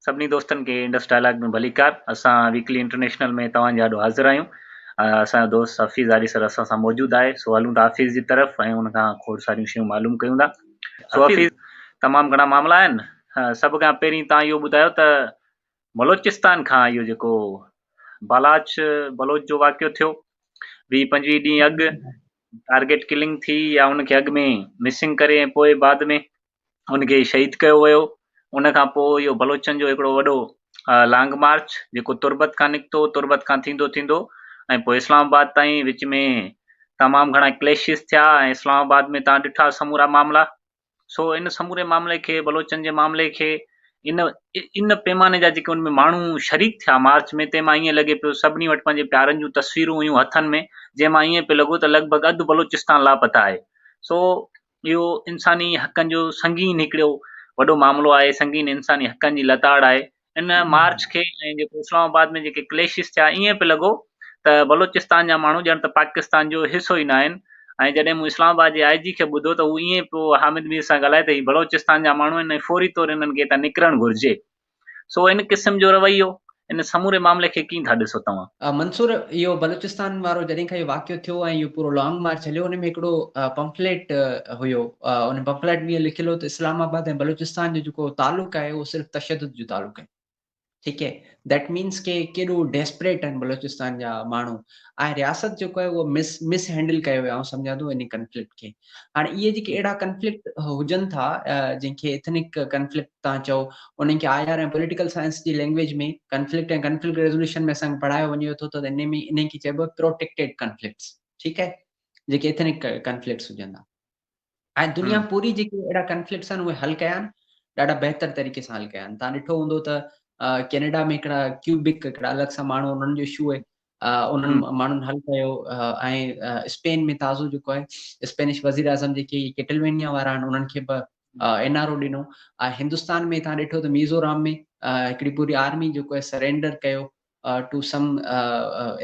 سڀني دوستن کي انڊس ڊائلاگ ۾ ڀليڪار. اسان ويڪلي انٽرنيشنل ۾ توهان جي آڏو حاضر آهيون. اسان جو دوست حفيظ آريسر اسان سان موجود آهي، سو هلون ٿا حفيظ جي طرف ۽ ان کان کوڙ ساريون شيون معلوم ڪيون ٿا. سو حفيظ، تمام گهڻا معاملا آهن. سڀ کان پهرين توهان اهو ٻڌايو ته بلوچستان کان اهو جيڪو بالاچ بلوچ جو واقعو ٿيو 20 25 ڏينهن اڳ، ٽارگيٽ ڪلنگ ٿي يا ان کي اڳ ۾ مسنگ ڪري ۽ پوء بعد ۾ ان کي شهيد ڪيو ويو. ان کان پوء اهو بلوچن جو هڪڙو وڏو لانگ مارچ جيڪو تربت کان نڪتو، تربت کان ٿيندو ٿيندو ۽ پوء اسلام آباد تائين، وچ ۾ تمام گهڻا ڪليشز ٿيا ۽ اسلام آباد ۾ تان ڏٺا سمورا معاملا. سو ان سموري معاملي کي، بلوچن جي معاملي کي، ان ان پيماني جا جيڪي ان ۾ ماڻهو شريڪ ٿيا مارچ ۾، تنهن مان ائين لڳي پيو سڀني وٽ پنهنجي پيارن جون تصويرون هيون هٿن ۾، جنهن مان ائين پيو لڳو ته لڳ ڀڳ اڌ بلوچستان لاپتا آهي. سو اهو انساني حقن جو سنگين هڪڙو وڏو معاملو آهي، سنگين انساني حقن جي لتاڙ آهي. ان مارچ کي ۽ جيڪو اسلام آباد ۾ جيڪي ڪليشز ٿيا، ائين پيو لڳو ته بلوچستان جا ماڻهو ڄڻ ته پاڪستان جو حصو ئي ناهن. ۽ جڏهن مون اسلام آباد جي آء جي کي ٻڌو ته هو ائين پيو حامد مير سان ڳالهائي ته هي بلوچستان جا ماڻهو آهن ۽ فوري طور انهن کي هتان نڪرڻ گهرجي. سو ان قسم جو رويو، ان سموري معاملي کي ڪيئن ٿا ڏسو توهان؟ منصور، اهو بلوچستان وارو جڏهن کان اهو واقعو ٿيو ۽ اهو پورو لانگ مارچ هليو، ان ۾ هڪڙو پمفليٽ هيو، ان پمفليٽ ۾ اهو لکيل هو ته اسلام آباد ۽ بلوچستان جو جيڪو تعلق آهي اهو صرف تشدد جو تعلق آهي. ٺيڪ آهي، that means ڪي ڪيڏو ڊيسپريٽ آهن بلوچستان جا ماڻهو ۽ رياست جيڪو آهي اهو مس هينڊل ڪيو ويو آهي، آئون سمجهان ٿو ان ڪنفلڪٽ کي. هاڻي اهي جيڪي اهڙا ڪنفلڪٽ هجن ٿا، جنهن کي ايٿنڪ ڪنفلڪٽ تان چئو، انهن کي I R ۽ political science جي لينگويج ۾ ڪنفلڪٽ ۽ ڪنفلڪٽ ريزوليوشن ۾ اسان کي پڙهايو وڃي ٿو ته ان ۾ انهن کي چئبو آهي پروٽيڪٽيڊ ڪنفلڪٽس. ٺيڪ آهي، جيڪي ايٿنڪ ڪنفلڪٽس هجن ٿا ۽ دنيا پوري جيڪي اهڙا ڪنفلڪٽس آهن اهي حل ڪيا آهن، ڏاڍا بهتر طريقي سان حل ڪيا آهن. تان ڏٺو هوندو ته ڪينيڊا ۾ هڪڙا ڪيوبڪ هڪڙا الڳ سان ماڻهو، انهن جو اشو آهي، انهن ماڻهن حل ڪيو ۽ اسپين ۾ تازو جيڪو آهي اسپينش وزير اعظم جيڪي ڪيٽلوينيا وارا آهن انهن کي به اين آر او ڏنو. ۽ هندستان ۾ تان ڏٺو ته ميزورام ۾ هڪڙي پوري آرمي جيڪو آهي سرينڊر ڪيو ٽو سم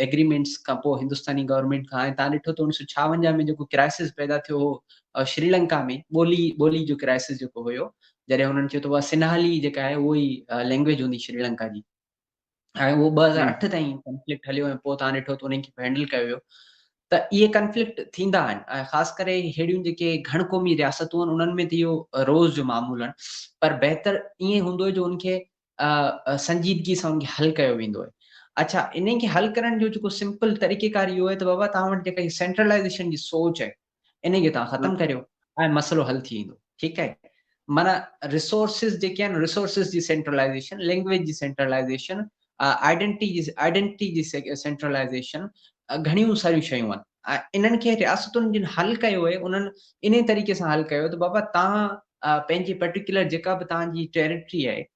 ايگريمينٽس کان پوء هندستاني گورنمينٽ کان. ۽ تان ڏٺو ته 1956 ۾ جيڪو ڪرائسس پيدا ٿيو هو شري لنڪا ۾ ٻولي ٻولي جو ڪرائسس جيڪو هيو، جڏهن هنن چيو ته اها سنهالي جيڪا آهي اهو ئي لينگويج هوندي شري لنڪا جي، ۽ اهو 2008 تائين ڪنفلڪٽ هليو ۽ پوء تان ڏٺو ته انهن کي هينڊل ڪيو ويو. ته اهي ڪنفلڪٽ ٿيندا آهن ۽ خاص ڪري ههڙيون جيڪي گهڻ قومي رياستون آهن انهن ۾ ته اهو روز جو معمول آهن، پر بهتر ائين هوندو جو ان کي سنجيدگي سان ان کي حل ڪيو ويندو آهي. اڇا، انهن کي حل ڪرڻ جو جيڪو سمپل طريقيڪار اهو آهي ته بابا توهان وٽ جيڪا هي سينٽرلائزيشن جي سوچ آهي ان کي توهان ختم ڪريو ۽ مسئلو حل ٿي ويندو. ٺيڪ آهي، معنيٰ ريسورسز جيڪي آهن، ريسورسز جي سينٽرلائزيشن، لينگويج جي سينٽرلائزيشن، آئيڊنٽي جي آئيڊنٽي جي سينٽرلائزيشن، گهڻيون ساريون شيون آهن. انهن کي رياستن جن حل ڪيو آهي انهن انهي طريقي سان حل ڪيو ته بابا توهان پنهنجي پرٽيڪولر جيڪا به توهان جي ٽيريٽري آهي،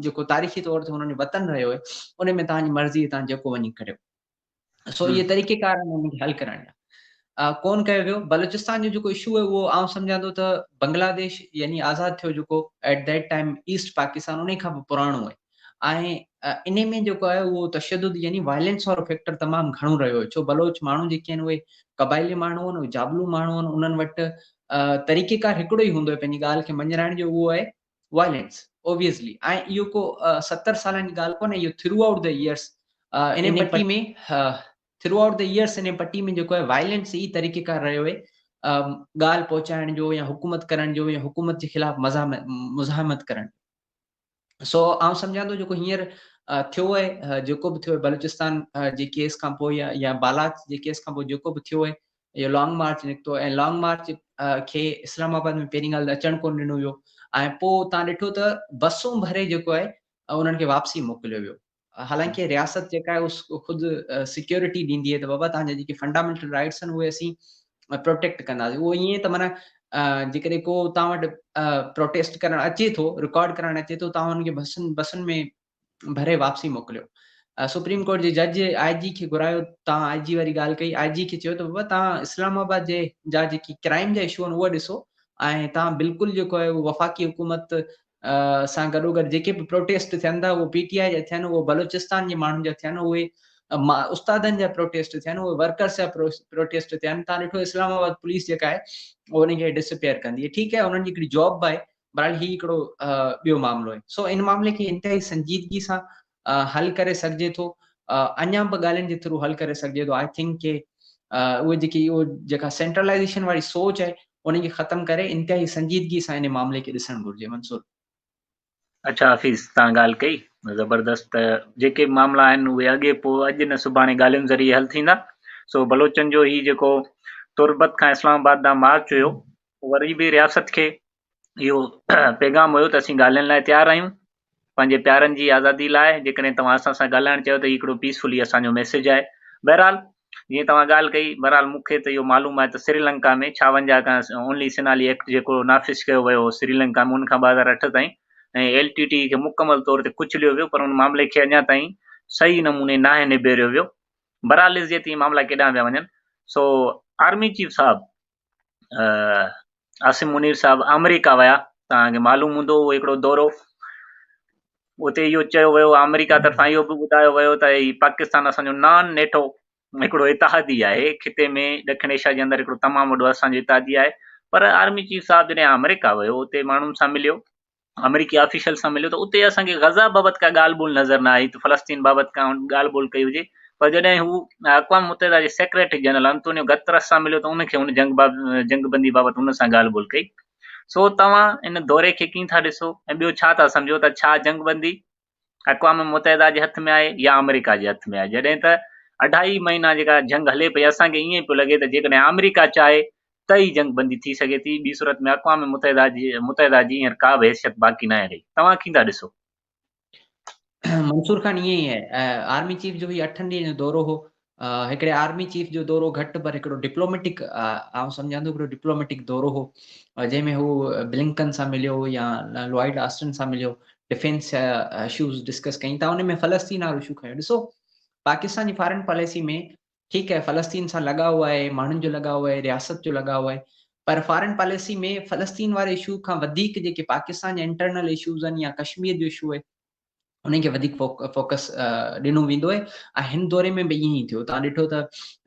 جيڪو تاريخي طور تي انهن جو وطن رهيو آهي، ان ۾ توهان جي مرضي، توهان جيڪو وڃي ڪريو. سو اهي طريقي ڪار آهن انهن کي حل ڪرڻ جا. ڪون ڪيو ويو بلوچستان جو جيڪو اشو آهي اهو آئون سمجهان ٿو ته بنگلاديش يعني آزاد ٿيو جيڪو at that time east Pakistan انهي کان به پراڻو آهي ۽ انهي ۾ جيڪو آهي اهو تشدد يعني وائلنس وارو فيڪٽر تمام گهڻو رهيو آهي. ڇو بلوچ ماڻهو جيڪي آهن اهي قبائلي ماڻهو آهن، اهي جابلو ماڻهو آهن، انهن وٽ طريقي ڪار هڪڙو ئي هوندو آهي پنهنجي ڳالهه کي مڃرائڻ جو، اهو آهي وائلنس اوبويسلي. ۽ اهو ڪو 70 سالن جي ڳالهه ڪونهي، اهو ٿرو آئوٽ the years ان پٽي ۾ ٿرو آئوٽ the years ان پٽي ۾ جيڪو آهي وائلنس ئي طريقي ڪار رهيو آهي ڳالهه پهچائڻ جو يا حڪومت ڪرڻ جو يا حڪومت جي خلاف مزاحمت ڪرڻ جو. سو آئون سمجهان ٿو جيڪو هينئر ٿيو آهي، جيڪو به ٿيو آهي بلوچستان جي ڪيس کان پوء يا بالاچ جي ڪيس کان پوء جيڪو به ٿيو آهي، اهو لانگ مارچ نڪتو ۽ لانگ مارچ کي اسلام آباد ۾ پهرين ڳالهه ته اچڻ ڪونه ڏنو ويو ۽ پوء تان ڏٺو ته بسون ڀري جيڪو آهي انهن کي واپسي موڪليو ويو. حالانڪه رياست جيڪا آهي اهو خود سيڪيورٽي ڏيندي آهي ته بابا تان جا جيڪي فنڊامينٽل رائٽس آهن اهي اسين پروٽيڪٽ ڪنداسين. اهو ائين ته معنيٰ جيڪڏهن ڪو تان وٽ پروٽيسٽ ڪرڻ اچي ٿو، رڪارڊ ڪرڻ اچي ٿو، تان ان کي بسن ۾ ڀري واپسي موڪليو. سپريم ڪورٽ جي جج آء جي کي گهرايو، تان آء جي واري ڳالهه ڪئي، آء جي کي چيو ته بابا تان اسلام آباد جي جا جيڪي ڪرائم جا اشو آهن اهي ڏسو ۽ تان بلڪل جيڪو آهي اهو وفاقي حڪومت سان گڏوگڏ جيڪي به پروٽيسٽ ٿين ٿا اهي پي ٽي آء جا ٿين، اهي بلوچستان جي ماڻهن جا ٿين، اهي استادن جا پروٽيسٽ ٿين، اهي ورڪرس جا پروٽيسٽ ٿين، تان ڏٺو اسلام آباد پوليس جيڪا آهي اهو انهن کي ڊسپيئر ڪندي. ٺيڪ آهي، انهن جي هڪڙي جاب به آهي بهرحال هي هڪڙو ٻيو معاملو آهي. سو ان معاملي کي انتهائي سنجيدگي سان حل ڪري سگهجي ٿو، اڃا به ڳالهين جي ٿرو حل ڪري سگهجي ٿو. I think ڪي اهي جيڪي اهو جيڪا سينٽرلائيزيشن واري سوچ آهي ان کي ختم ڪري انتهائي سنجيدگي سان ان معاملي کي ڏسڻ گهرجي. منصور. اڇا حفيظ تان ڳالهه ڪئي زبردست ته جيڪي به معاملا آهن اهي اڳي پوء اڄ نه سڀاڻي ڳالهين ذريعي حل ٿيندا. سو بلوچن جو هي جيڪو تربت کان اسلام آباد ڏانهن مارچ هيو وري به رياست کي اهو پيغام هيو ته اسين ڳالهين لاء تيار آهيون پنهنجي پيارن جي آزادي لاء، جيڪڏهن توهان اسان سان ڳالهائڻ چاهيو ته هي هڪڙو پيسفلي اسان جو ميسيج آهي. بهرحال جيئن توهان ڳالهه ڪئي بهرحال مون کي ته اهو معلوم آهي ته سري لنڪا ۾ ڇاونجاهه کان اونلي سنالي ايڪٽ جيڪو نافذ ڪيو ويو هو سري لنڪا ۾ ان کان 2008 تائين ۽ ايل ٽي ٽي کي مڪمل طور تي ڪچليو ويو پر ان معاملي کي اڃا تائين صحيح نموني ناهي نبيريو ويو. بهرحال ڏسجي ته اهي معاملا ڪيڏانهن پيا وڃن. سو آرمي چيف صاحب عاصم منير صاحب آمريڪا ويا، توهان کي معلوم هوندو اهو هڪڙو دورو، اتي اهو چيو ويو آمريڪا طرفان اهو به ٻڌايو ويو ته هي پاڪستان اسان جو نان نيٽو هڪڙو اتحادي آهي، خطي ۾ ڏکڻ ايشيا جي اندر هڪڙو تمام وڏو اسان جو اتحادي آهي، پر آرمي چيف صاحب جڏهن آمريڪا ويو اتي ماڻهن سان مليو، آمريڪي آفيشل سان مليو ته اتي اسان کي غزه بابت ڪا ڳالهه ٻولهه نظر نه آئي ته فلسطين بابت ڪا هن ڳالهه ٻولهه ڪئي هجي پر جڏهن هو اقوام متحده جي سيڪريٽري جنرل انتونيو گترس سان مليو ته ان کي هن جنگ باب جنگ بندي بابت هن سان ڳالهه ٻولهه ڪئي. سو توهان ان دوري کي ڪيئن ٿا ڏسو ۽ ٻيو ڇا ٿا سمجهو ته ڇا جنگ بندي اقوام متحده جي هٿ ۾ آهي يا آمريڪا جي هٿ ۾ آهي؟ جڏهن ته اڍائي مهينا جيڪا جنگ هلي پئي اسان کي ائين پيو لڳي ته جيڪڏهن آمريڪا چاهي ته ئي جنگ بندي ٿي سگهي ٿي، ٻي صورت ۾ اقوام متحده جي متحده جي هينئر ڪا به حيثيت باقي ناهي رهي. توهان ڪيئن ٿا ڏسو؟ منصور خان ائين ئي آهي. آرمي چيف جو هي اٺن ڏينهن جو دورو هو. هڪڙي آرمي چيف جو دورو گهٽ پر هڪڙو ڊپلوميٽڪ آئون سمجهان ٿو هڪڙو ڊپلوميٽڪ دورو هو جنهن ۾ هو بلنڪن سان مليو يا لوائڊ آسٽن سان مليو، ڊفينس اشوز ڊسڪس ڪيائين ته ان ۾ فلسطين وارو اشو کنيو. ڏسو پاڪستان جي فارن پاليسي ۾ ٺيڪ آهي فلسطين سان لڳاء آهي، ماڻهن جو لڳاء آهي، رياست جو لڳاء آهي، پر فارن پاليسي ۾ فلسطين واري اشو کان وڌيڪ جيڪي پاڪستان جا انٽرنل اشوز آهن يا ڪشمير جو اشو آهي انهن کي وڌيڪ فوڪس ڏنو ويندو آهي ۽ هن دوري ۾ به ائين ئي ٿيو. تان ڏٺو ته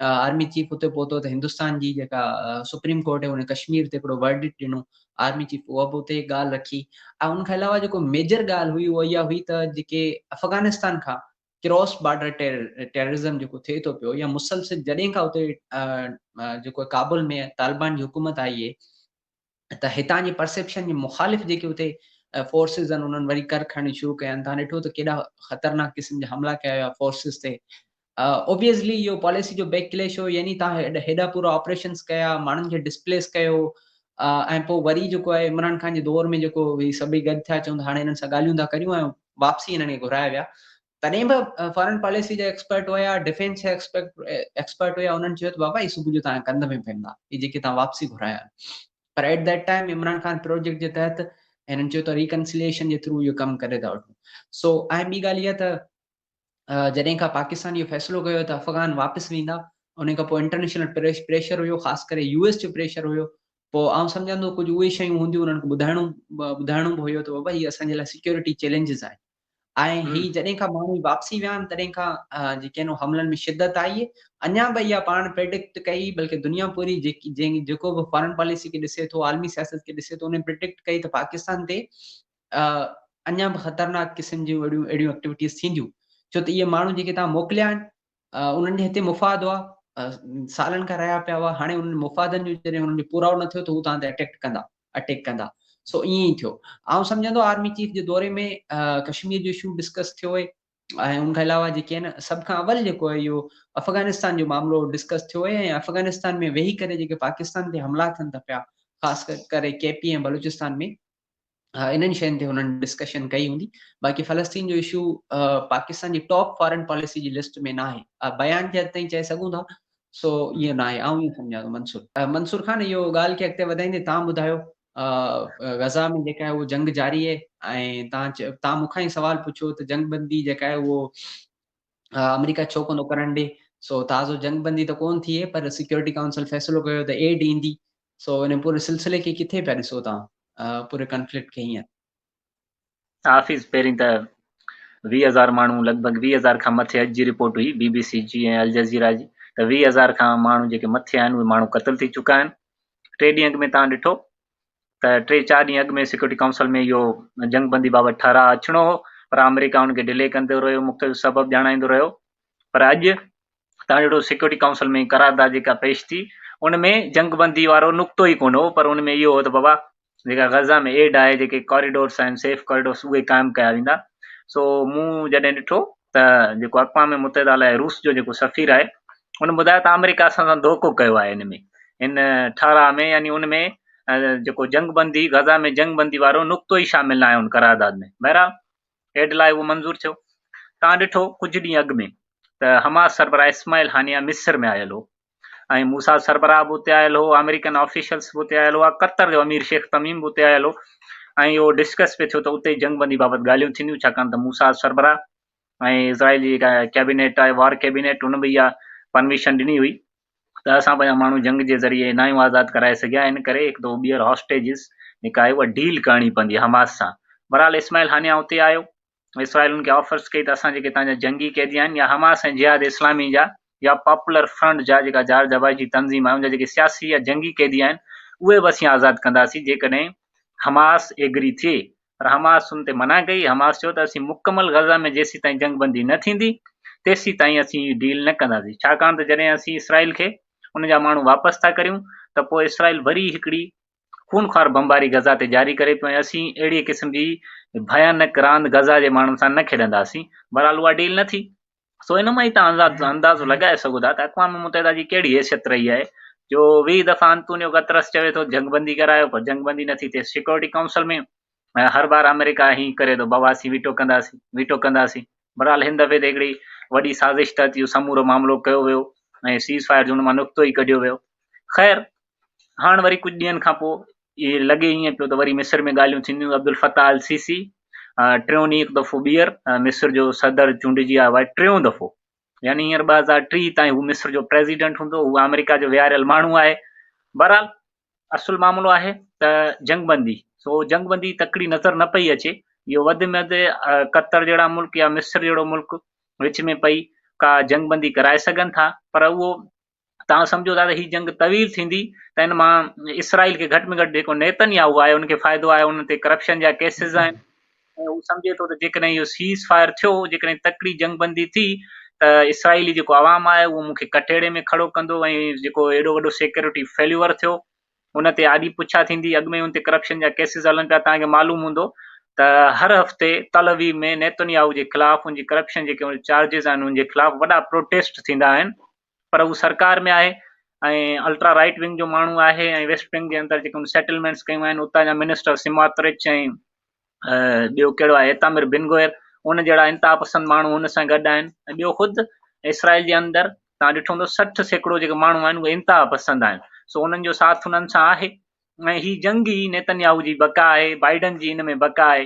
آرمي چيف اتي پهتو ته هندستان جي جيڪا سپريم ڪورٽ آهي ان ڪشمير تي هڪڙو ورڊڪٽ ڏنو، آرمي چيف اها به اتي ڳالهه رکي ۽ ان کان علاوه جيڪو ميجر ڳالهه هئي اها اها هئي ته جيڪي افغانستان کان ڪراس بارڊر ٽيررزم جيڪو ٿئي ٿو پيو يا مسلسل جڏهن کان اتي جيڪو ڪابل ۾ طالبان جي حڪومت آئي آهي ته هتان جي پرسيپشن جي مخالف جيڪي اتي فورسز آهن انهن وري ڪر کڻڻ شروع ڪيا آهن. تان ڏٺو ته ڪيڏا خطرناڪ قسم جا حملا ڪيا ويا فورسز تي. اوبويسلي اهو پاليسي جو بيڪ ڪليش هو، يعني تان هيڏا پورا آپريشنس ڪيا، ماڻهن کي ڊسپليس ڪيو ۽ پوء وري جيڪو آهي عمران خان جي دور ۾ جيڪو هي سڀئي گڏ ٿيا چون ته هاڻي هنن سان ڳالهيون ٿا ڪريون ۽ واپسي هنن کي گهرايا ويا. تڏهن به فارن پاليسي جا ايڪسپرٽ هيا، ڊفينس جا ايڪسپرٽ هيا، انهن چيو ته بابا هي صبح جو توهان جي ڪنڌ ۾ پوندا، هي جيڪي توهان واپسي گهرايا آهن. پر at that time Imran Khan project جي تحت هنن چيو ته ريڪنسليئيشن جي ٿرو اهو ڪم ڪري ٿا وٺون. سو ۽ ٻي ڳالهه اها ته جڏهن کان پاڪستان اهو فيصلو ڪيو ته افغان واپس ويندا، ان کان پوء انٽرنيشنل پريشر هيو، خاص ڪري يو ايس جو پريشر هيو، پوء آئون سمجهان ٿو ڪجهه اهي شيون هونديون انهن کي ٻڌائڻو به هيو ته بابا هي اسان جي لاء سيڪيورٽي چئلينجز آهن. ۽ هي جڏهن کان ماڻهو واپسي ويا آهن تڏهن کان جيڪي آهن حملن ۾ شدت آئي آهي. اڃا به اها پاڻ پريڊڪٽ ڪئي بلڪه دنيا پوري جيڪي جنهن جيڪو به فارن پاليسي کي ڏسي ٿو عالمي سياست کي ڏسي ٿو ان پريڊڪٽ ڪئي ته پاڪستان تي اڃا به خطرناڪ قسم جون اهڙيون اهڙيون ايڪٽيوٽيز ٿينديون ڇو ته اهي ماڻهو جيڪي تان موڪليا آهن انهن جي هتي مفاد هئا، سالن کان رهيا پيا هئا، هاڻي انهن مفادن جو جڏهن انهن جو پورائو نه ٿيو ته هو توهان تي اٽيڪ ڪندا، اٽيڪ ڪندا. سو ائين ئي ٿيو. آئون سمجهان ٿو آرمي چيف جي دوري ۾ ڪشمير جو اشو ڊسڪس ٿيو آهي ۽ ان کان علاوه جيڪي آهن سڀ کان اول جيڪو آهي اهو افغانستان جو معاملو ڊسڪس ٿيو آهي ۽ افغانستان ۾ ويهي ڪري جيڪي پاڪستان تي حملا ٿين ٿا پيا خاص ڪري ڪي پي ۽ بلوچستان ۾ انهن شين تي هنن ڊسڪشن ڪئي هوندي. باقي فلسطين جو اشو پاڪستان جي ٽاپ فارن پاليسي جي لسٽ ۾ ناهي، بيان جي حد تائين چئي سگهون ٿا، سو اهو ناهي، آئون ائين سمجهان ٿو. منصور. منصور خان اهو ڳالهه کي اڳتي وڌائيندي تان ٻڌايو غزه ۾ جيڪا آهي اهو جنگ جاري آهي ۽ تان تان مون کان ئي سوال پڇيو ته جنگ بندي جيڪا آهي اهو آمريڪا ڇو ڪونه ٿو ڪرڻ ڏي، سو تازو جنگ بندي ته ڪونه ٿي پر سيڪيورٽي ڪائونسل فيصلو ڪيو ته ايڊ ايندي، سو ان پوري سلسلي کي ڪٿي پيا ڏسو تان پوري ڪنفلڪٽ کي هينئر؟ حافظ پهرين ته 20,000 ماڻهو لڳ ڀڳ 20,000 کان مٿي اڄ جي رپورٽ هئي بي بي سي جي ۽ الجزيرا جي ته 20,000 کان ماڻهو جيڪي مٿي آهن اهي ماڻهو قتل ٿي چڪا آهن. ٽي ڏينهن اڳ ۾ تان ڏٺو ته ته ٽي چار ڏينهن اڳ ۾ سيڪيورٽي ڪائونسل ۾ اهو جنگ بندي بابت ٺهراء اچڻو هو پر آمريڪا ان کي ڊلي ڪندو رهيو، مختلف سبب ڄاڻائيندو رهيو پر اڄ تان ڏٺو سيڪيورٽي ڪائونسل ۾ قرارداد جيڪا پيش ٿي ان ۾ جنگ بندي وارو نقطو ئي ڪونه هو پر ان ۾ اهو هو ته بابا جيڪا غزه ۾ ايڊ آهي جيڪي ڪاريڊورس آهن سيف ڪاريڊورس اهي قائم ڪيا ويندا سو مون جڏهن ڏٺو ته جيڪو اقوام متحده لاء روس جو جيڪو سفير آهي ان ٻڌايو ته آمريڪا اسان سان ڌوڪو ڪيو آهي ان ۾ ان ٺهراء ۾ يعني ان ۾ جيڪو جنگ بندي غزه ۾ جنگ بندي وارو نقطو ئي شامل نه آهي ان قرارداد ۾ بهرحال ايڊ لاء اهو منظور ٿيو. توهان ڏٺو ڪجهه ڏينهن اڳ ۾ ته حماس سربراهه اسماعيل هانيه مصر ۾ آيل هو ۽ موساد سربراهه به اتي آيل هو، آمريڪن آفيشلز به اتي آيل هئا، قطر جو امير شيخ تميم به اتي آيل هو ۽ اهو ڊسڪس پئي ٿيو ته اتي جنگ بندي بابت ڳالهيون ٿينديون ڇاڪاڻ ته موساد سربراهه ۽ اسرائيل جي جيڪا ڪيبينيٽ آهي وار ڪيبينيٽ ان به اها پرميشن ڏني هئي ته اسان پنهنجا ماڻهو جنگ جي ذريعي ناهيون آزاد ڪرائي سگهيا ان ڪري هڪ دفعو ٻيهر هاسٽيجز جيڪا آهي اها ڊيل ڪرڻي پوندي حماس سان. بهرحال اسماعيل هانيا اتي آيو اسرائيل ان کي آفرز ڪئي ته اسان جيڪي توهان جا جنگي قيدي آهن يا حماس ۽ جهاد اسلامي جا يا پاپولر فرنٽ جا جيڪا جارج حباش جي تنظيم آهي ان جا جيڪي سياسي يا جنگي قيدي آهن اهي به اسين آزاد ڪنداسين جيڪڏهن حماس ايگري ٿئي پر حماس ان تي منع ڪئي، حماس چيو ته اسين مڪمل غزه ۾ جيسيتائين جنگ بندي نه ٿيندي تيسيتائين اسين هي ڊيل نه ڪنداسين ڇاڪاڻ ته جڏهن اسين اسرائيل کي ان جا ماڻهو واپس ٿا ڪريون ته پوء اسرائيل وري هڪڙي خونخوار بمباري غزه تي جاري ڪري پيو ۽ اسين اهڙي قسم جي ڀيانڪ راند غزه جي ماڻهن سان نه کيڏنداسين بهرحال اها ڊيل نه ٿي. سو ان مان ئي توهان اندازو لڳائي سگهو ٿا ته اقوام متحده جي ڪهڙي حيثيت رهي آهي جو 20 دفعا انتونيو گترس چوي ٿو جنگ بندي ڪرايو پر جنگ بندي نٿي ٿئي سيڪيورٽي ڪائونسل ۾ هر بار آمريڪا هي ڪري ٿو بابا اسين ويٽو ڪنداسين ويٽو ڪنداسين بهرحال هن دفعي ته هڪڙي وڏي سازش تحت اهو سمورو معاملو ڪيو ويو ۽ سيز فائر جو ان مان نقطو ئي ڪڍيو ويو خير هاڻ وري ڪجهه ڏينهن کان پوء اهي لڳي ائين پيو ته وري مصر ۾ ڳالهيون ٿينديون عبدالفتاح السيسي ٽيون ڏينهن هڪ دفعو ٻيهر مصر جو صدر چونڊجي آيو آهي ٽيون دفعو يعني هينئر 2030 تائين هو مصر جو پريزيڊنٽ هوندو هو آمريڪا جو ويهاريل ماڻهو آهي بهرحال اصل معاملو آهي ته جنگ بندي سو جنگ بندي تڪڙي نظر نه پئي اچي اهو وڌ ۾ وڌ قطر جهڙا ملڪ يا مصر جهڙو ملڪ وچ ۾ پئي ڪا جنگ بندي ڪرائي سگهن ٿا پر اهو توهان سمجهو ٿا ته هي جنگ طويل ٿيندي ته ان مان اسرائيل کي گهٽ ۾ گهٽ جيڪو نيتن ياهو آهي ان کي فائدو آهي ان تي ڪرپشن جا ڪيسز آهن ۽ هو سمجهي ٿو ته جيڪڏهن اهو سيز فائر ٿيو جيڪڏهن تڪڙي جنگ بندي ٿي ته اسرائيلي جيڪو عوام آهي اهو مون کي ڪٽهڙي ۾ کڙو ڪندو ۽ جيڪو ايڏو وڏو سيڪيورٽي فيليور ٿيو ان تي آڏي پڇا ٿيندي اڳ ۾ ان تي ڪرپشن جا ڪيسز هلن پيا توهان کي معلوم هوندو ته هر هفتي تل اويو ۾ نيتن ياهو جي خلاف ان جي ڪرپشن جيڪي چارجز آهن ان جي خلاف وڏا پروٽيسٽ ٿيندا آهن پر هو سرڪار ۾ آهي ۽ الٽرا رائيٽ ونگ جو ماڻهو آهي ۽ ويسٽ بينڪ جي اندر جيڪي سيٽلمينٽس ڪيون آهن اتان جا منسٽر سماترچ ۽ ٻيو ڪهڙو آهي ايتامر بن گوئر ان جهڙا انتها پسند ماڻهو هن سان گڏ آهن ۽ ٻيو خود اسرائيل جي اندر توهان ڏٺو هوندو 60% جيڪي ماڻهو آهن اهي انتها پسند آهن سو انهن جو ساٿ انهن سان آهي ۽ هي جنگ ئي نيتن ياهو جي بقا آهي بائيڊن جي ان ۾ بقا آهي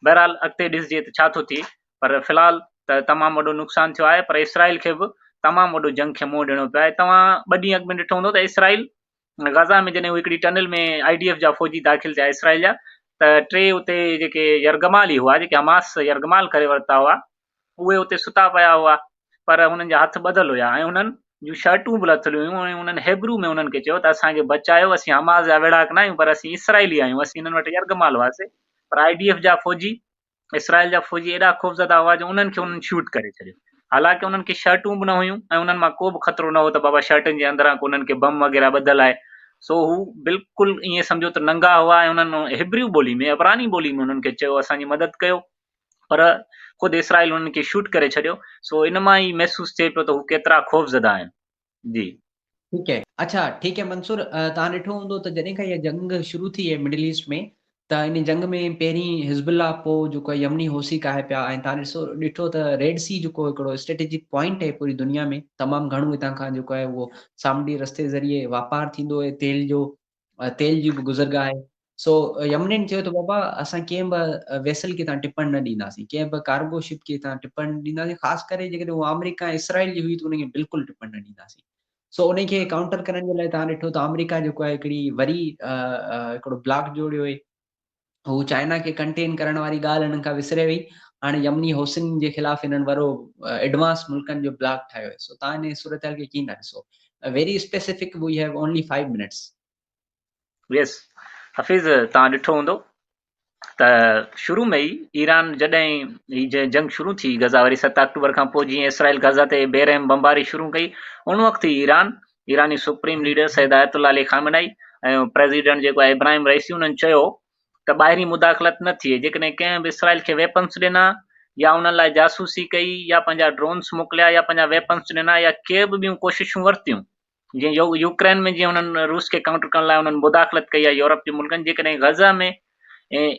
بهرحال اڳتي ڏسجي ته ڇا ٿو ٿئي پر في الحال ته تمام وڏو نقصان ٿيو آهي پر اسرائيل کي به تمام وڏو جنگ کي منهن ڏيڻو پيو آهي توهان ٻه ڏينهن اڳ ۾ ڏٺو هوندو ته اسرائيل غزه ۾ جڏهن هڪڙي ٽنل ۾ I D F جا فوجي داخل ٿيا اسرائيل جا ته ٽي اتي جيڪي يرغمالي هئا جيڪي حماس يرغمال ڪري ورتا هئا اهي اتي ستا پيا هئا، پر هنن جا هٿ ٻڌل هيا ۽ انهن جون شرٽون به لٿل هيون ۽ انهن هيبرو ۾ انهن کي چيو ته اسان کي بچايو، اسين حماس جا ويڙهاڪ نه آهيون، پر اسين اسرائيلي آهيون، اسين انهن وٽ يرغمال هئاسين، پر I D F جا فوجي، اسرائيل جا فوجي ايڏا خوفزده هئا جو انهن کي انهن شوٽ ڪري ڇڏيو. حالانڪه انهن کي شرٽون به نه هيون ۽ انهن مان ڪو به خطرو نه هو ته بابا شرٽن جي اندران ڪو انهن کي بم وغيره ٻڌل آهي، سو هو بلڪل ائين سمجهو ته ننگا هئا ۽ انهن هيبرو ٻولي ۾، عبراني ٻولي ۾ انهن کي چيو اسان جي مدد ڪيو. پر خود اسرائيل انهن کي شوٽ ڪري ڇڏيو سو ان مان ئي محسوس ٿئي پيو ته هو ڪيترا خوفزده آهن. جي. ٺيڪ هي اڇا ٺيڪ هي منصور توهان ڏٺو هوندو ته جڏهن کان اها جنگ شروع ٿي آهي مڊل ايسٽ ۾ ته ان جنگ ۾ پهرين حزب الله پوء جيڪو آهي يمني حوثي ڪاهي پيا ۽ توهان ڏسو ڏٺو ته ريڊ سي جيڪو هڪڙو اسٽريٽجڪ پوائنٽ آهي پوري دنيا ۾ تمام گهڻو هتان کان جيڪو آهي اهو سامونڊي رستي ذريعي واپار ٿيندو آهي تيل جو تيل جي به گذرگاهه آهي سو يمنين چيو ته بابا اسان ڪنهن به ويسل کي تان ٽپڻ نه ڏينداسين ڪنهن به ڪارگو شپ کي تان ٽپڻ نه ڏينداسين خاص ڪري جيڪڏهن هو آمريڪا ۽ اسرائيل جي هئي ته ان کي بلڪل ٽپڻ نه ڏينداسين سو ان کي ڪائونٽر ڪرڻ جي لاء تان ڏٺو ته آمريڪا جيڪو آهي هڪڙي وري هڪڙو بلاڪ جوڙيو آهي هو چائنا کي ڪنٽين ڪرڻ واري ڳالهه هنن کان وسري وئي هاڻي يمني حوثين جي خلاف هنن ورو ايڊوانس ملڪن جو بلاڪ ٺاهيو آهي سو تان ان صورتحال کي ڪيئن ٿا ڏسو very specific we have only 5 minutes yes. Hafeez توهان ڏٺو هوندو ته شروع ۾ ئي ايران جڏهن هي جنگ شروع ٿي غزا واري 7 آڪٽوبر کان پوء جيئن اسرائيل غزا تي بي رحم بمباري شروع ڪئي ان وقت ئي ايران ايراني سپريم ليڊر سيد آيت الله علي خامنائي ۽ پريزيڊنٽ جيڪو آهي ابراهيم رئيسي انهن چيو ته ٻاهرين مداخلت نه ٿئي جيڪڏهن ڪنهن به اسرائيل کي ويپنس ڏنا يا انهن لاء جاسوسي ڪئي يا پنهنجا ڊرونس موڪليا يا پنهنجا ويپنس ڏنا يا ڪي به ٻيون ڪوششون ورتيون جيئن يوڪرين ۾ جيئن انهن روس کي ڪائونٽر ڪرڻ لاء انهن مداخلت ڪئي آهي يورپ جي ملڪن جيڪڏهن غزه ۾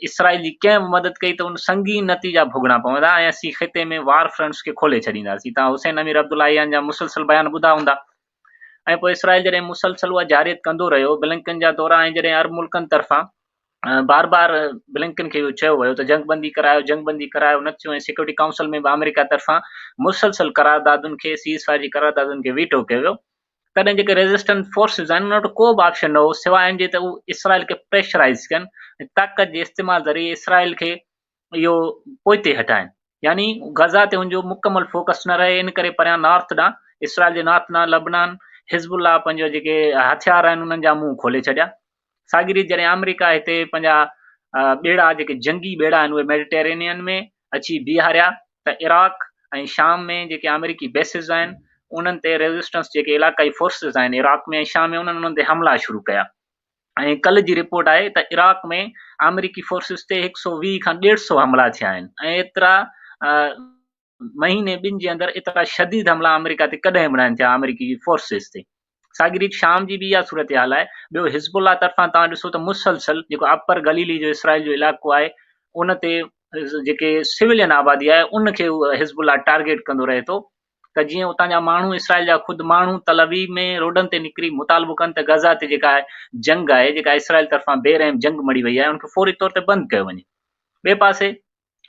اسرائيل جي ڪنهن به مدد ڪئي ته ان سنگين نتيجا ڀوڳڻا پوندا ۽ اسين خطي ۾ وار فرنٽس کي کولي ڇڏينداسين. توهان حسين امير عبداللهيان جا مسلسل بيان ٻڌا هوندا ۽ پوء اسرائيل جڏهن مسلسل اها جارحيت ڪندو رهيو بلنڪن جا دورا ۽ جڏهن عرب ملڪن طرفان بار بار بلنڪن کي اهو چيو ويو ته جنگ بندي ڪرايو جنگ بندي ڪرايو نه ٿيو ۽ سيڪيورٽي ڪائونسل ۾ به آمريڪا طرفان مسلسل قراردادن کي سيز فائر جي قراردادن کي ويٽو ڪيو ويو تڏهن جيڪي ريزسٽنٽ فورسز آهن انهن وٽ ڪو به آپشن نه هو سواء ان جي ته هو اسرائيل کي پريشرائز ڪن ۽ طاقت جي استعمال ذريعي اسرائيل کي اهو پوئتي هٽائن يعني غزه تي هن جو مڪمل فوڪس نه رهي ان ڪري پريان نارٿ ڏانهن اسرائيل جي نارٿ ڏانهن لبنان حزب الله پنهنجو جيڪي هٿيار آهن انهن جا منهن کولي ڇڏيا ساڳي ريت جڏهن آمريڪا هتي پنهنجا ٻيڙا جيڪي جنگي ٻيڙا آهن اهي ميڊيٽرينين ۾ اچي بيهاريا ته عراق ۽ شام ۾ جيڪي آمريڪي بيسز آهن انهن تي ريزسٽنس جيڪي علاقائي فورسز آهن عراق ۾ ۽ شام ۾ انهن انهن تي حملا شروع ڪيا ۽ ڪلهه جي رپورٽ آهي ته عراق ۾ آمريڪي فورسز تي 120 کان 150 حملا ٿيا آهن ۽ ايترا مهيني ٻن جي اندر ايترا شديد حملا آمريڪا تي ڪڏهن به ناهن ٿيا آمريڪي فورسز تي. ساڳي ريت شام جي به اها صورتحال آهي. ٻيو حزب الله طرفان توهان ڏسو ته مسلسل جيڪو اپر گليلي جو اسرائيل جو علائقو آهي ان تي جيڪي سولين آبادي آهي ان کي حزب الله ٽارگيٽ ڪندو رهي ٿو ته جيئن اتان جا ماڻهو اسرائيل جا خود ماڻهو تل ابيب ۾ روڊن تي نڪري مطالبو ڪن ته غزه تي جيڪا جنگ آهي جيڪا اسرائيل طرفان بي رحم جنگ مڙهي وئي آهي ان کي فوري طور تي بند ڪيو وڃي. ٻئي پاسي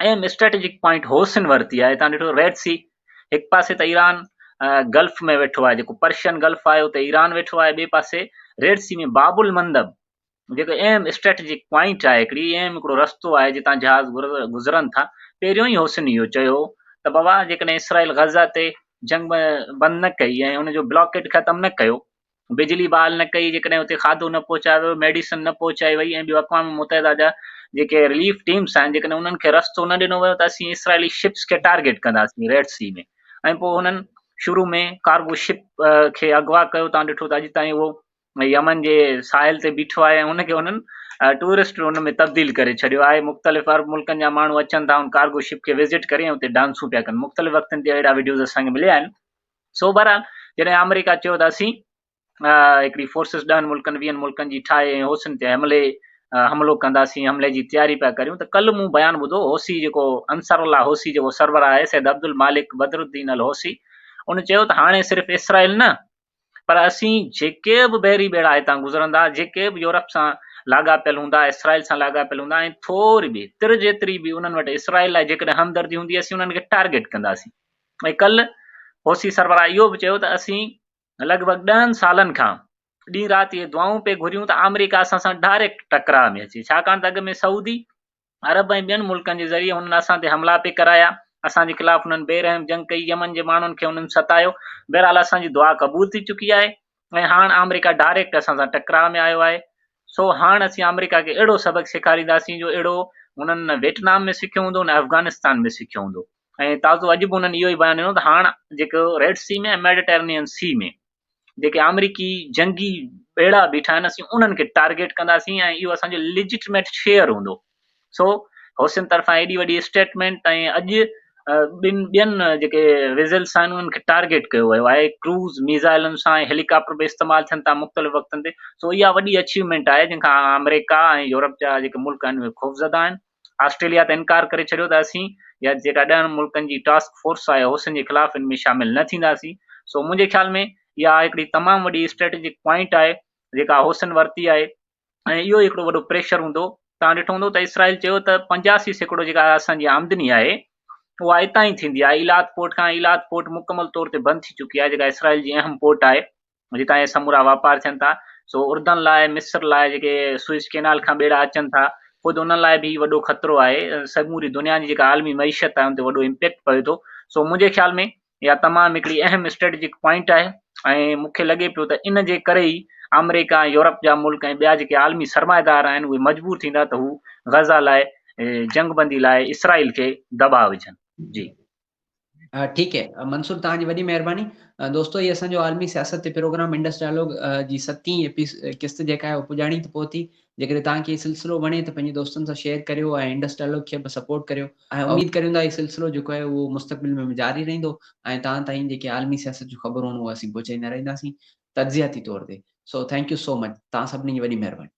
اهم اسٽريٽجڪ پوائنٽ حوثين ورتي آهي تان ڏٺو ريڊ سي هڪ پاسي ته ايران گلف ۾ ويٺو آهي جيڪو پرشين گلف آهي اتي ايران ويٺو آهي ٻئي پاسي ريڊ سي ۾ باب المندب جيڪو اهم اسٽريٽجڪ پوائنٽ آهي هڪڙي اهم هڪڙو رستو آهي جتان جهاز گذرن ٿا پهريون ئي حوثين اهو چيو ته بابا جيڪڏهن اسرائيل غزه تي جنگ بند نه ڪئي ۽ ان جو بلاڪيٽ ختم نه ڪيو بجلي بحال نه ڪئي جيڪڏهن اتي کاڌو نه پهچايو ويو ميڊيسن نه پهچائي وئي ۽ ٻيو اقوام متحده جا جيڪي رليف ٽيمس آهن جيڪڏهن انهن کي رستو نه ڏنو ويو ته اسين اسرائيلي شپس کي ٽارگيٽ ڪنداسين ريڊ سي ۾ ۽ پوء هنن شروع ۾ ڪارگو شپ کي اغوا ڪيو تان ڏٺو ته اڄ تائين اهو يمن جي ساحل تي بيٺو آهي ۽ ان کي انهن ٽوئرسٽ ان ۾ تبديل ڪري ڇڏيو آهي مختلف عرب ملڪن جا ماڻهو اچن ٿا ان ڪارگو شپ کي وزٽ ڪري ۽ اتي ڊانسون پيا ڪن مختلف وقتن تي اهڙا وڊيوز اسان کي مليا آهن سو بهرحال جڏهن آمريڪا چيو ته اسين هڪڙي فورسز ڏهن ملڪن ويهن ملڪن جي ٺاهي ۽ حوثين تي حملي حملو ڪنداسين حملي جي تياري پيا ڪريون ته ڪل مون بيان ٻڌو حوثي جيڪو انصار الله حوثي جيڪو سربراهه آهي سيد عبدالمالڪ بدرالدين الحوثي ان چيو ته هاڻي صرف اسرائيل نه پر اسين جيڪي به بحري ٻيڙا هتان گذرندا، جيڪي به يورپ سان لاڳاپيل هوندا، اسرائيل سان لاڳاپيل هوندا ۽ ٿوري به تر جيتري به انهن وٽ اسرائيل لاء جيڪڏهن همدردي هوندي اسين انهن کي ٽارگيٽ ڪنداسين ۽ ڪلهه حوثي سربراهه اهو به چيو ته اسين لڳ ڀڳ ڏهن سالن کان ڏينهن رات اهي دعائون پئي گهريون ته آمريڪا اسان سان ڊائريڪٽ ٽڪراء ۾ اچي ڇاڪاڻ ته اڳ ۾ سعودي عرب ۽ ٻين ملڪن جي ذريعي هنن اسان تي حملا پئي ڪرايا، اسان جي خلاف هنن بي رحم جنگ ڪئي، يمن جي ماڻهن کي هنن ستايو، بهرحال اسان جي دعا قبول ٿي چڪي آهي ۽ هاڻ آمريڪا ڊائريڪٽ اسان سان ٽڪراء ۾ آيو آهي، سو هاڻ اسين آمريڪا کي اهڙو سبق سيکارينداسين جو اهڙو هنن نه ويٽنام ۾ سکيو هوندو نه افغانستان ۾ سکيو هوندو ۽ تازو اڄ به هنن اهو ئي بيان ڏنو ته هاڻ جيڪو ريڊ سي ۾ ۽ ميڊيٽرنين سي ۾ جيڪي آمريڪي جنگي ٻيڙا بيٺا آهن اسين انهن کي ٽارگيٽ ڪنداسين ۽ اهو اسان جو ليجٽميٽ شيئر هوندو سو حوثين طرفان ايڏي وڏي اسٽيٽمينٽ ۽ اڄ ٻن ٻين جيڪي ويزلس آهن انهن کي ٽارگيٽ ڪيو ويو آهي ڪروز ميزائلن سان ۽ هيليڪاپٽر به استعمال ٿين ٿا مختلف وقتن تي سو اها وڏي اچيومينٽ آهي جنهن کان آمريڪا ۽ يورپ جا جيڪي ملڪ آهن اهي خوفزده آهن آسٽريليا ته انڪار ڪري ڇڏيو ته اسين يا جيڪا ڏهن ملڪن جي ٽاسڪ فورس آهي حوثين جي خلاف ان ۾ شامل نه ٿينداسين سو منهنجي خيال ۾ اها هڪڙي تمام وڏي اسٽريٽجڪ پوائنٽ آهي جيڪا حوثين ورتي آهي ۽ اهو هڪڙو وڏو پريشر هوندو توهان ڏٺو هوندو ته اسرائيل چيو ته 85% جيڪا اسان جي آمدني آهي اها اتان ئي ٿيندي آهي ايلات پورٽ کان ايلات پورٽ مڪمل طور تي بند ٿي چڪي آهي جيڪا اسرائيل جي اهم پورٽ آهي جتان اهي سمورا واپار ٿين ٿا، سو اردن لاء، مصر لاء جيڪي سوئز ڪينال کان ٻيڙا اچن ٿا، خود انهن لاء به هي وڏو خطرو آهي، سموري دنيا جي جيڪا عالمي معيشت آهي ان تي وڏو امپيڪٽ پوي ٿو، سو منهنجي خيال ۾ اها تمام هڪڙي اهم اسٽريٽجڪ پوائنٽ آهي ۽ مون کي لڳي پيو ته ان جي ڪري ئي آمريڪا ۽ يورپ جا ملڪ ۽ ٻيا جيڪي عالمي سرمائيدار آهن اهي مجبور ٿيندا ته هو غزه لاء جنگ بندي لاء اسرائيل کي دٻاء وجهن. جي. ٺيڪ هي منصور توهان جي وڏي مهرباني. دوستو هي اسان جو عالمي سياست تي پروگرام انڊس ڊائلاگ جي ستين قسط جيڪا آهي اها پڄاڻي تي پهتي. جيڪڏهن توهان کي هي سلسلو وڻي ته پنهنجي دوستن سان شيئر ڪريو ۽ انڊس ڊائلاگ کي به سپورٽ ڪريو ۽ اميد ڪريون ٿا هي سلسلو جيڪو آهي اهو مستقبل ۾ به جاري رهندو ۽ توهان تائين جيڪي عالمي سياست جون خبرون آهن اهي اسين پهچائيندا رهنداسين تجزياتي طور تي. So thank you so much توهان سڀني جي وڏي مهرباني.